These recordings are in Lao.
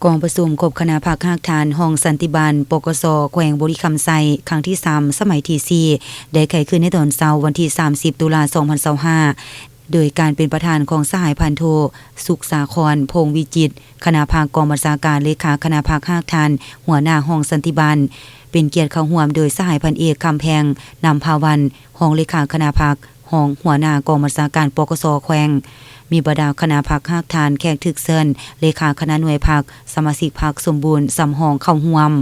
ກອງປະຊຸມຄົບຄະນະພັກຮາກຖານຫ້ອງສັນຕິບານ ປກສ ແຂວງບໍລິຄຳໄຊ ຄັ້ງທີສາມ ສະໄໝທີສີ່ ໄດ້ໄຂຂຶ້ນໃນຕອນເຊົ້າວັນທີສາມສິບ ຕຸລາ ສອງພັນຊາວຫ້າ ໂດຍການເປັນປະທານຂອງສະຫາຍພັນໂທ ສຸກສາຄອນ ພົງວິຈິດ ຄະນະພັກກອງບັນຊາການ ເລຂາຄະນະພັກຮາກຖານ ຫົວໜ້າຫ້ອງສັນຕິບານ, ເປັນກຽດເຂົ້າຮ່ວມໂດຍສະຫາຍພັນເອກ ຄຳແພງ ນຳພາວັນ ຮອງເລຂາຄະນະພັກ, ຮອງຫົວໜ້າກອງບັນຊາການ ປກສ ແຂວງ, ມີບັນດາຄະນະພັກຮາກຖານ, ແຂກຖືກເຊີນ, ເລຂາຄະນະໜ່ວຍພັກ, ສະມາຊິກພັກສົມບູນສຳຮອງເຂົ້າຮ່ວມ.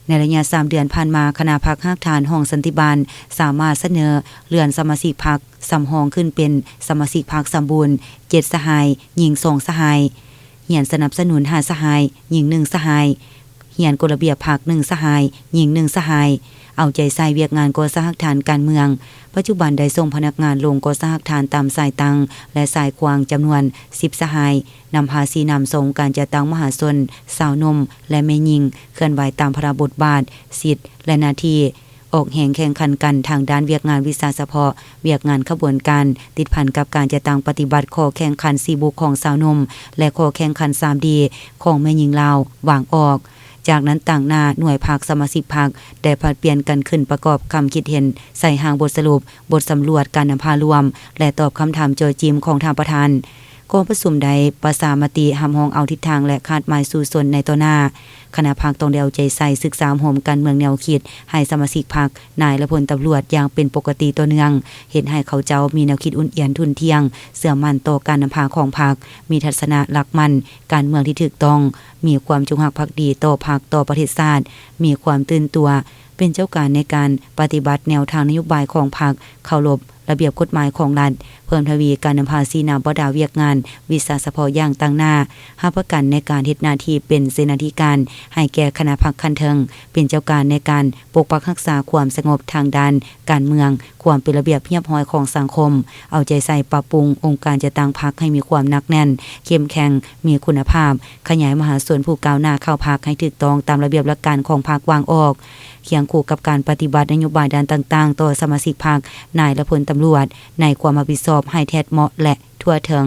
ໃນໄລຍະສາມເດືອນຜ່ານມາ, ຄະນະພັກຮາກຖານຫ້ອງສັນຕິບານ ສາມາດສະເໜີເລື່ອນສະມາຊິກພັກສຳຮອງຂຶ້ນເປັນສະມາຊິກພັກສຳບູນ ເຈັດສະຫາຍ, ຍິງສອງສະຫາຍ, ຮຽນສະໜັບສະໜູນ ຫ້າສະຫາຍ, ຍິງໜຶ່ງສະຫາຍ, ຮຽນກົດລະບຽບພັກ ໜຶ່ງສະຫາຍ, ຍິງໜຶ່ງສະຫາຍ, ເອົາໃຈໃສ່ວຽກງານກໍ່ສ້າງຮາກຖານການເມືອງ. ປັດຈຸບັນໄດ້ສົ່ງພະນັກງານລົງກໍ່ສ້າງຮາກຖານຕາມສາຍຕັງ ແລະ ສາຍຂວາງຈຳນວນສິບສະຫາຍ, ນຳພາຊີ້ນຳສອງອົງການຈັດຕັ້ງມະຫາຊົນ, ຊາວໜຸ່ມ ແລະ ແມ່ຍິງ ເຄື່ອນໄຫວຕາມພາລະບົດບາດ, ສິດ ແລະ ໜ້າທີ່, ອອກແຮງແຂ່ງຂັນກັນທາງດ້ານວຽກງານວິຊາສະເພາະ, ວຽກງານຂະບວນການ, ຕິດພັນກັບການຈັດຕັ້ງປະຕິບັດຂໍ້ແຂ່ງຂັນສີ່ບຸກຂອງຊາວໜຸ່ມ ແລະ ຂໍ້ແຂ່ງຂັນສາມດີຂອງແມ່ຍິງລາວ ວາງອອກ. ຈາກນັ້ນຕາງໜ້າໜ່ວຍພັກ, ສະມາຊິກພັກໄດ້ຜັດປ່ຽນກັນຂຶ້ນປະກອບຄຳຄິດເຫັນໃສ່ຮ່າງບົດສະຫຼຸບ, ບົດສຳຫຼວດການນຳພາລວມ ແລະ ຕອບຄຳຖາມເຈາະຈີ້ມຂອງທ່ານປະທານ. ກອງປະຊຸມໄດ້ປະຊາມະຕິຮັບຮອງເອົາທິດທາງ ແລະ ຄາດໝາຍສູ້ຊົນໃນຕໍ່ໜ້າ. ຄະນະພັກຕ້ອງໄດ້ເອົາໃຈໃສ່ສຶກສາອົບຮົມການເມືອງແນວຄິດໃຫ້ສະມາຊິກພັກ, ນາຍ ແລະ ພົນຕຳຫຼວດຢ່າງເປັນປົກກະຕິຕໍ່ເນື່ອງ, ເຮັດໃຫ້ເຂົາເຈົ້າມີແນວຄິດອຸ່ນອຽນທຸ່ນທ່ຽງ, ເຊື່ອໝັ້ນຕໍ່ການນຳພາຂອງພັກ, ມີທັດສະນະຫຼັກໝັ້ນການເມືອງທີ່ຖືກຕ້ອງ, ມີຄວາມຈົງຮັກພັກດີຕໍ່ພັກ, ຕໍ່ປະເທດຊາດ, ມີຄວາມຕື່ນຕົວ, ເປັນເຈົ້າການໃນການປະຕິບັດແນວທາງນະໂຍບາຍຂອງພັກ, ເຄົາລົບລະບຽບກົດໝາຍຂອງລັດ, ເພີ່ມທະວີການນຳພາຊີ້ນຳບັນດາວຽກງານວິຊາສະເພາະຢ່າງຕັ້ງໜ້າ, ຮັບປະກັນໃນການເຮັດໜ້າທີ່ເປັນເສນາທິການໃຫ້ແກ່ຄະນະພັກຂັ້ນເທິງ, ເປັນເຈົ້າການໃນການປົກປັກຮັກສາຄວາມສະຫງົບທາງດ້ານການເມືອງ, ຄວາມເປັນລະບຽບຮຽບຮ້ອຍຂອງສັງຄົມ, ເອົາໃຈໃສ່ປັບປຸງອົງການຈັດຕັ້ງພັກໃຫ້ມີຄວາມໜັກແໜ້ນ, ເຂັ້ມແຂງ, ມີຄຸນນະພາບ, ຂະຫຍາຍມະຫາຊົນຜູ້ກ້າວໜ້າເຂົ້າພັກໃຫ້ຖືກຕ້ອງຕາມລະບຽບຫຼັກການຂອງພັກວາງອອກ, ຄຽງຄູ່ກັບການປະຕິບັດນະໂຍບາຍດ້ານຕ່າງໆຕໍ່ສະມາຊິກພັກ, ນາຍ ແລະ ພົນຕຳຫຼວດ ໃນຄວາມຮັບຜິດຊອບໃຫ້ແທດເໝາະ ແລະ ທົ່ວເຖິງ.